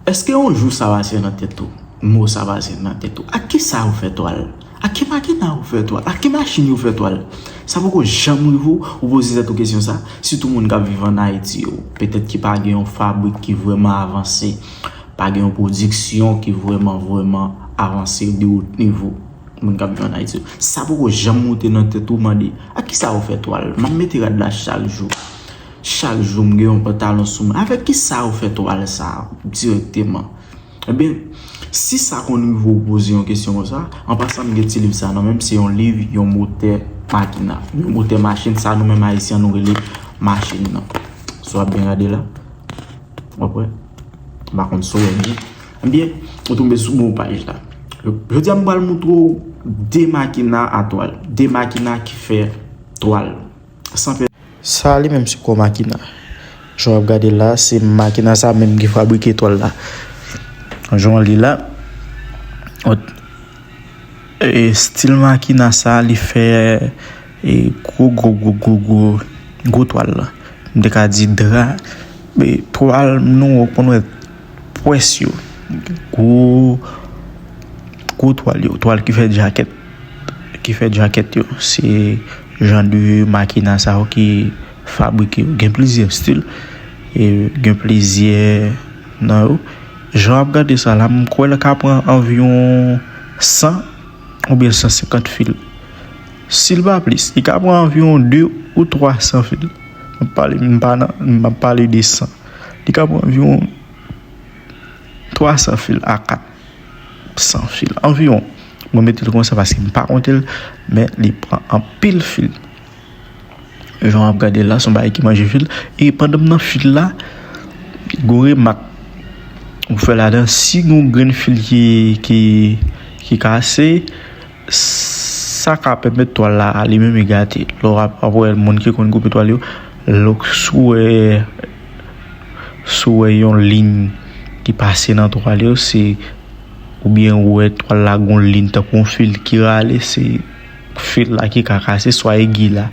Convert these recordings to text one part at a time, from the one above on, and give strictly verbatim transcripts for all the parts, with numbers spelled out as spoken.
Èske yon jou sa pase nan tèt ou? Mo sa pase nan tèt ou? Ak kisa ou fè twal? Ak ki makina ou fè twal? Ak ki machin ou fè twal? Sa poko janm rive w, ou poze tèt ou kesyon sa? Sitou moun k ap viv ann Ayiti yo, petèt ki pa gen yon fabrik ki vrèman avanse, pa gen yon pwodiksyon ki vrèman, vrèman avanse de wot nivo. Moun k ap viv ann Ayiti yo. Sa poko janm moute nan tèt ou mande, ak kisa ou fè twal? M ap mete rad la chak jou. Chak jou m gen yon pantalon sou mwen. Avèk kisa ou fè twal sa dirèkteman? Ebyen, si sa konn rive w poze yon kesyon konsa, an pasan m gen ti liv sa nan men m, se yon liv, yon motè makina. Yon motè machin, sa nou menm Ayisyen nou rele machin nan. Si w ap byen gade la, w ap wè. M pa konn si w wè byen. Ebyen, ou tonbe sou bon paj la. Jodi a m pral montre w de makina a twal. De makina ki fè twal. San pè- Sa li menm se kò makina. Jan w ap gade la, se makina sa menm ki fabrike twal la. Jan w li la, ot, e, stil makina sa, li fè, e, gwo, gwo, gwo, gwo, gwo, gwo twal la. M te ka di dra, e, twal, nou konn wè pwès yo. Gwo, gwo twal yo. Twal ki fè jakèt. Ki fè jakèt yo. Se jan de makina sa yo ki fabrike yo. Gen plizyè stil. E gen plizyè nan yo. Jan w ap gade sa la, m kwè l ka pran anviwon san oubyen san senkant fil. Si l pa plis, li ka pran anviwon de ou twa san fil. M ap pale, m pa nan, m ap pale de san. Li ka pran anviwon twa san fil a kat san fil anviwon. Mwen mete l konsa paske m pa konte l, men li pran anpil fil. Jan w ap gade la, se yon bagay ki manje fil. E pandan m nan fil la, gwo remak ou fè ladan, si gon grenn fil ki, ki, ki kase, sa ka pèmèt twal la li menm li gate. Lè w ap, ap wè moun ki konn koupe twal yo, lè w, si w wè, si w wè yon liy ki pase nan twal yo, se, oubyen ou wè twal la gon liy tankou yon fil ki rale, se fil la ki ka kase, swa egi la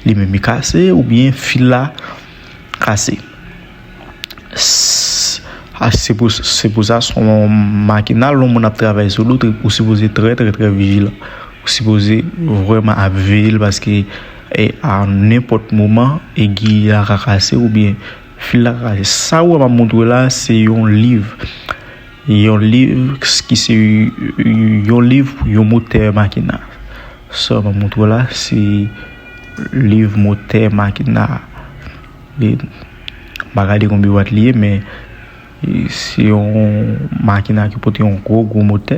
li menm li kase, oubyen fil la kase. S-, a, se pou, se pou sa, se yon makina, lè yon moun ap travay sou li, ou sipoze trè, trè, trè vijilan. Ou sipoze vrèman ap veye l paske, e, a nenpòt moman, egi a ka kase oubyen fil la ka kase. Sa ou wè m ap montre w la, se yon liv. Yon liv ki se yon liv pou yon motè makina. Sa m ap montre w la, se liv motè makina. E, m pa gade konbyen wat li ye, men, e, se yon makina ki pote yon gwo, gwo motè.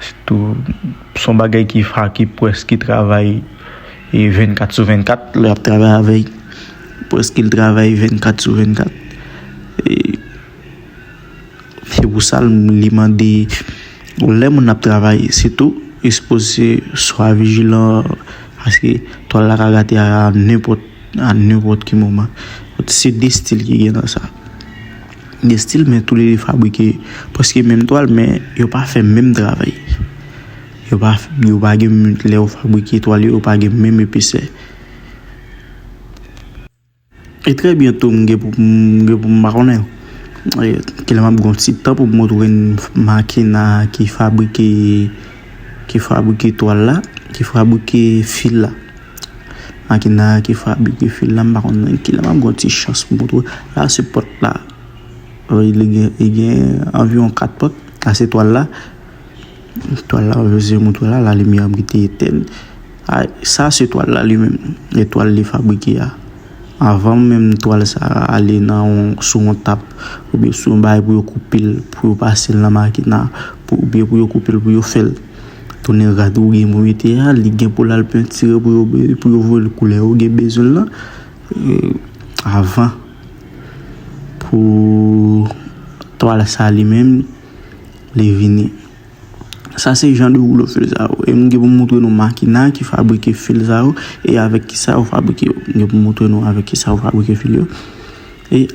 Sitou, se yon bagay ki fa, ki prèske travay, e, vennkat sou vennkat. Lè y ap travay avèk, prèske l travay vennkat sou vennkat. E, se pou sa, li mande, lè moun ap travay, sitou, li sipoze swa vijilan, paske twal la ka gate a nenpòt, a nenpòt ki moman. Se de stil ki gen nan sa. De stil, men toulede fabrike prèske menm twal, men yo pa fè menm travay. Yo pa, yo pa gen, lè yo fabrike twal yo, yo pa gen menm epesè. E trè byento, m gen pou, m gen pou m pa konnen, e, kilè m ap gen yon ti tan pou m montre n makina ki fabrike, ki fabrike twal la, ki fabrike fil la. Makina ki fabrike fil la, m pa konnen kilè m ap gen yon ti chans pou m montre. La, se pòt la. Wi, li gen, li gen anviwon kat pòt. La, se twal la. Twal la, ou bezwen montre la, lalimyè an kite etèn. A, sa se twal la li menm. E twal li fabrike a. Anvan menm twal sa a ale nan yon, sou yon tab, oubyen sou yon bagay pou yo koupe l, pou yo pase l nan makina, pou, oubyen pou yo koupe l, pou yo fè l tounen rad ou gen pou mete a, li gen pou l al pentire pou yo, pou yo voye l koulè ou gen bezwen l lan. E, avan pou twal sa li menm, li vini. Sa se jan de woulo fil sa yo. E m gen pou m montre nou makina ki fabrike fil sa yo e avèk kisa yo fabrike yo. M gen pou m montre nou avèk kisa yo fabrike fil yo. E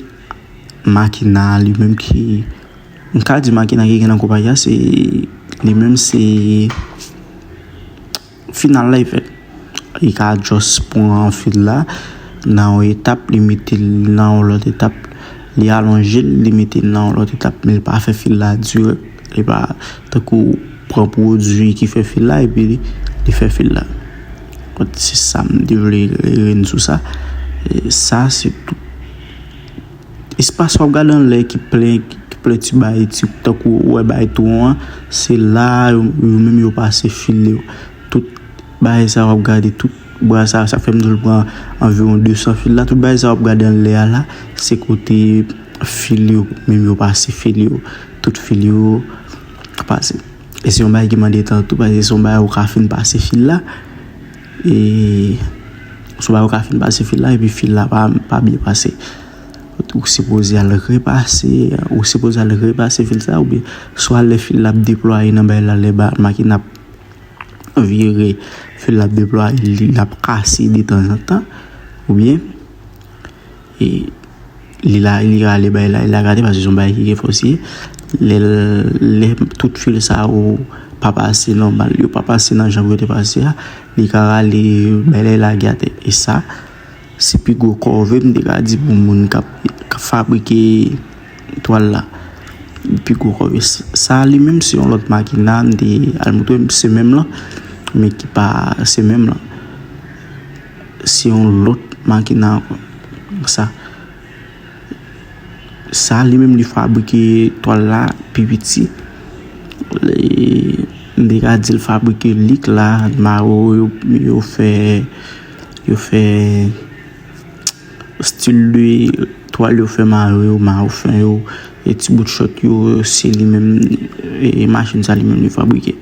makina li menm ki, m ka di makina ki gen nan konpayi a, se, li menm se final la li fè. Li ka just pran fil la nan yon etap, li mete l nan yon lòt etap. Li alonje l, li mete l nan yon lòt etap, men li pa fè fil la dirèk. Li pa tankou pran pwodui ki fè fil la epi li, li fè fil la. Donk, se sa m te vle revin sou sa. E sa, se tout. Espas w ap gade anlè ki plen, ki plen ti bay, ti, tankou ou wè bay twon an, se la yo, yo menm yo pase fil yo. Tout bagay sa w ap gade, tout bra sa, sa fè m di w l pran anviwon de san fil la. Tout bagay sa w ap gade anlè a la, se kote fil yo, menm yo pase fil yo. Tout fil yo pase. E se yon bagay ki mande tan tou, paske se yon bagay ou ka fin pase fil la. E se yon bagay ou ka fin pase fil la, epi fil la pa, pa byen pase. Ou sipoze al repase, ou sipoze al repase fil sa, oubyen swa lè fil la ap deplwaye nan bay la, lè ba, makina ap vire, fil la ap deplwaye, li, l ap kase de tanzantan, oubyen, e, li la, li rale bay la, li la gate, paske se yon bagay ki gen fòs ye. Lè, lè tout fil sa yo pa pase nòmal, yo pa pase nan jan pou yo te pase a, li ka rale bay la, lage atè. E sa, se pi gwo kòve, m te ka di, pou moun k ap, k ap fabrike twal la. Pi gwo kòve. S-, sa li menm se yon lòt makina, m te al montre m se menm lan, men ki pa se menm lan. Se yon lòt makina ankò. Sa. Sa li menm li fabrike twal la pi piti. Li, m te ka di l fabrike lik la, maro yo, yo fè, yo fè stil de twal yo fè maro yo, maro fen yo, e ti bout chòt yo, se li menm, e machin sa li menm li fabrike.